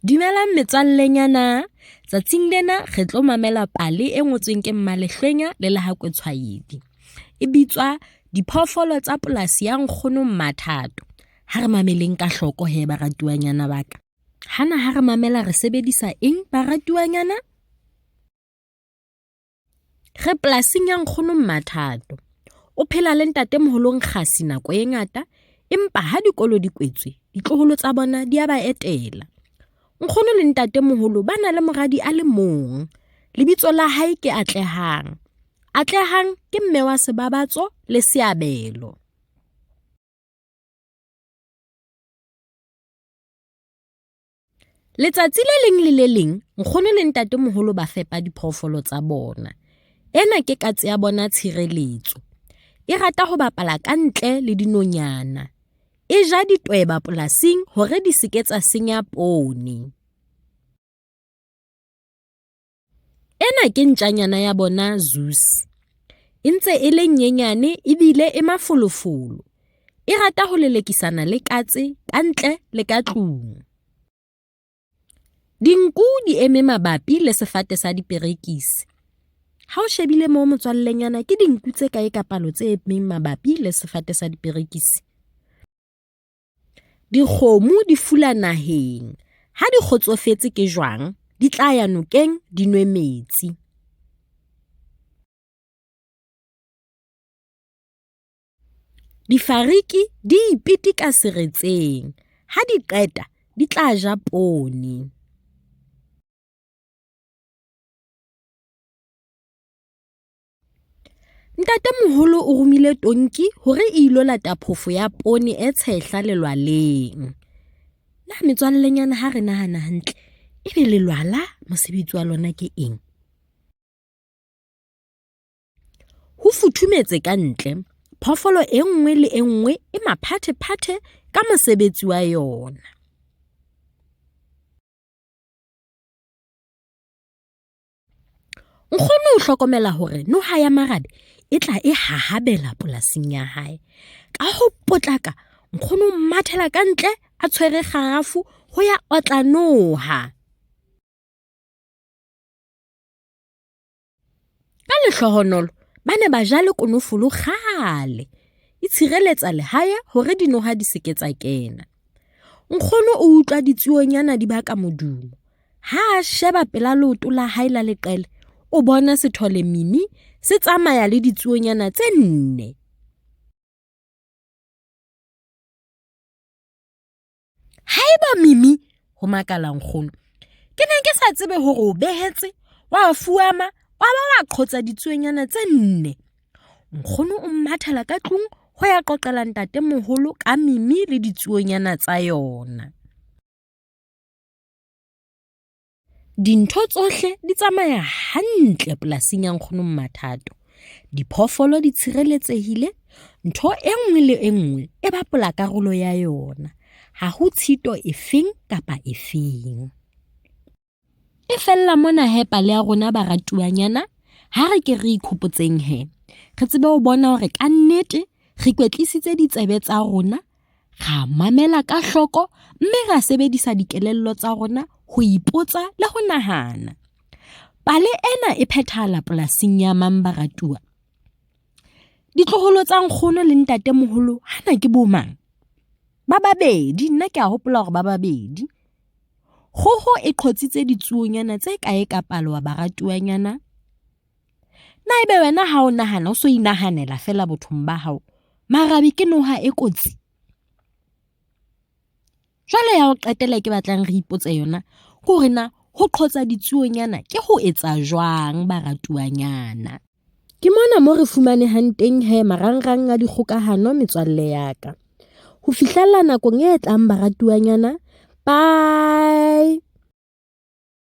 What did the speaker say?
Dumelang metswallenyana. Tsatsing lena re tlo mamela pale e ngotsweng ke Mmalehlwenya le Lehakwe Tshwaedi. E bitswa Diphoofolo tsa polasi ya Nkgono Mmathato. Ha re mameleng ka hloko he baratuwanyana ba ka. Hana ha re mamela re sebedisa eng baratuwanyana? Re polasing ya nkgono Mmathato. O phela le ntatemoholo Nkgasi nako e ngata, empa ha dikolo di kwetswe, ditloholo tsa bona di a ba etela. Nkgono le ntatemoholo ba na le moradi a le mong. Lebitso la hae ke Atlehang. Atlehang ke mme wa Sebabatso le Seabelo. Letsatsi le leng le le leng, nkgono le ntatemoholo ba fepa diphoofolo tsa bona. Ena ke katse ya bona Tshireletso. E rata ho bapala ka ntle le dinonyana. E ja ditweba polasing hore di se ke tsa senya poone. Ena ke ntjanyana ya bona Zeus. E ntse e le nyenyane ebile e mafolofolo. E rata ho lelekisana le katse ka ntle le ka tlung. Dinku di eme mabapi le sefate sa diperekisi. Ha o shebile moo motswallenyana ke dinku tse kae ka palo tse emeng mabapi le sefate sa diperekisi? Dikgomo di fula naheng. Ha di kgotsofetse ke jwang, di tla ya nokeng di nwe metsi. Difariki di ipitika seretseng. Ha di qeta, di tla ja poone. Ntatemoholo o romile tonki hore e ilo lata phofo ya poone e tshehla lelwaleng. Na metswallenyana ha re nahana hantle, ebe lelwala mosebetsi wa lona ke eng? Ho futhumetse ka ntle, phoofolo e nngwe le e nngwe e maphathephathe ka mosebetsi wa yona. Nkgono o hlokomela hore noha ya marabe e tla e hahabela polasing ya hae. Ka ho potlaka, nkgono o mathela ka ntle a tshwere kgarafu ho ya otla noha. Ka lehlohonolo, ba ne ba ja le konofolo kgale. E tshireletsa lehae hore dinoha di se ke tsa kena. Nkgono o utlwa ditsuonyana di baka modumo. Ha a sheba pela leoto la hae la leqele, o bona sethole Mimi se tsamaya le ditsuonyana tse nne. Haeba Mimi, ho makala nkgono, ke ne ke sa tsebe hore o behetse, wa fuama, wa ba wa qhotsa ditsuonyana tse nne. Nkgono o mathela ka tlung ho ya qoqela ntatemoholo ka Mimi le ditsuonyana tsa yona. Dintho tsohle di tsamaya hantle polasing ya Nkgono Mmathato. Diphoofolo di tshireletsehile, ntho e nngwe le e nngwe e bapala karolo ya yona. Ha ho tshito efeng kapa efeng. E fella mona he pale ya rona baratuwanyana, ha re ke re ikhopotseng he. Re tsebe ho bona hore kannete re kwetlisitse ditsebe tsa rona, ra mamela ka hloko mme ra sebedisa dikelello tsa rona ho ipotsa le ho nahana. Pale ena e phethahala polasing ya mang baratuwa? Ditloholo tsa nkgono le ntatemoholo hana ke bo mang? Ba babedi, nna ke a hopola hore ba babedi. Kgoho e qhotsitse ditsuonyana tse kae ka palo wa baratuwanyana? Na ebe wena ha o nahana o so inahanela feela bothong ba hao, marabi ke noha e kotsi? Jwale ya ho qetela ke batlang re ipotse yona ke hore na ho qhotsa ditsuonyana ke ho etsa jwang baratuwanyana? Ke mona mo re fumanehang teng he marangrang a dikgokahano metswalle ya ka. Ho fihlella nakong e tlang baratuwanyana, bye!